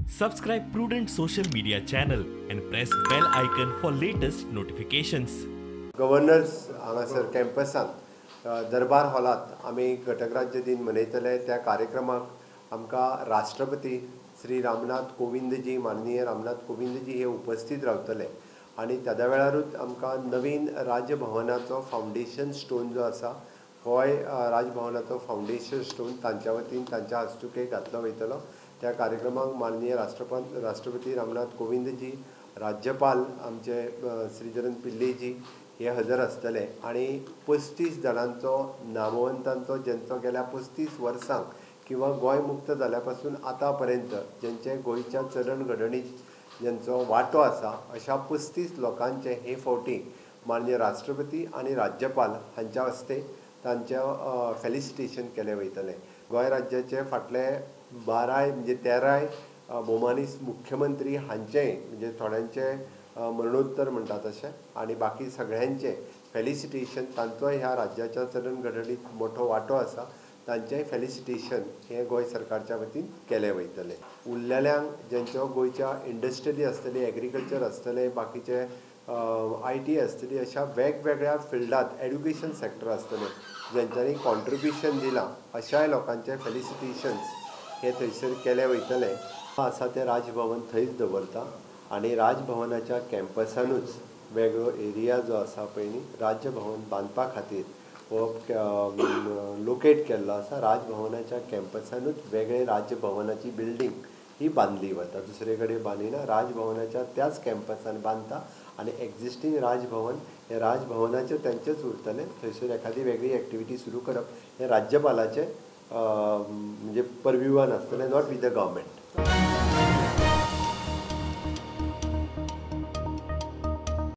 Subscribe Prudent Social Media channel and press bell icon for latest notifications. Governors हांगासर कॅम्पसांत दरबार हॉलांत आमी घटक राज्य दिन मनयतले. त्या कार्यक्रमाक आमकां राष्ट्रपती श्री रामनाथ कोविंदजी, माननीय रामनाथ कोविंदजी हे उपस्थित रावतले आनी त्या वेळारूच आमकां नवीन राजभवनाचो फावंडेशन स्टोन जो आसा होय राजभवनाचो फावंडेशन स्टोन तांच्या वतीन तांच्या हस्तुके घातलो वयतलो. त्या कार्यक्रमाक माननीय राष्ट्रपती रामनाथ कोविंदजी, राज्यपाल आमचे श्रीधरन पिल्लेजी हे हजर आसतले आनी 35 जाणांचो नामवंतांचो जेंचो गेल्या 35 वर्सांक किंवा गोंय मुक्त जाल्या पासून आतां पर्यंत जेंचे गोंयच्या चलण घडणीत जेंचो वांटो आसा अशा 35 लोकांचे हे फावटी माननीय राष्ट्रपती आनी राज्यपाल हांच्या हस्ते तांचें फेलिसिटेशन केलें वयतलें. गोंय राज्याचे फाटले 12 म्हणजे 13 भोवमानीस मुख्यमंत्री हांचेय म्हणजे थोड्यांचे मरणोत्तर म्हणटा तशें आनी बाकी सगळ्यांचे फेलिसिटेशन, तांचोय ह्या राज्याच्या चलण घडणीत मोठो वांटो आसा, तांचेय फेलिसिटेशन हें गोंय सरकारच्या वतीन केलें वयतलें. उरलेल्यांक जेंच्यो गोंयच्या इंडस्ट्री आसतली, एग्रीकल्चर आसतलें, बाकीचे IT आसतली, अशा वेगवेगळ्या फिल्डांत एड्युकेशन सेक्टर आसतलें जेंच्यांनी कॉन्ट्रिब्युशन दिलां अशाय लोकांचे फेलिसिटेशन्स हे थंयसर केले वयतले. आसा तें राजभवन थंयच दवरता आनी राजभवनाच्या कॅम्पसानूच वेगळो एरिया जो आसा पळय न्ही राज्यभवन बांदपा खातीर हो लोकेट केल्लो आसा. राजभवनाच्या कॅम्पसानूच वेगळे राज्यभवनाची बिल्डींग ही बांदली वता, दुसरे कडेन बांदिना, राजभवनाच्या त्याच कॅम्पसान बांदता आनी एक्झिस्टींग राजभवन हे राजभवनाचें तेंचेच उरतलें. थंयसर एखादी वेगळी एक्टिविटी सुरू करप हें राज्यपालाचें म्हणजे परव्युवान आसतलें, not with the government.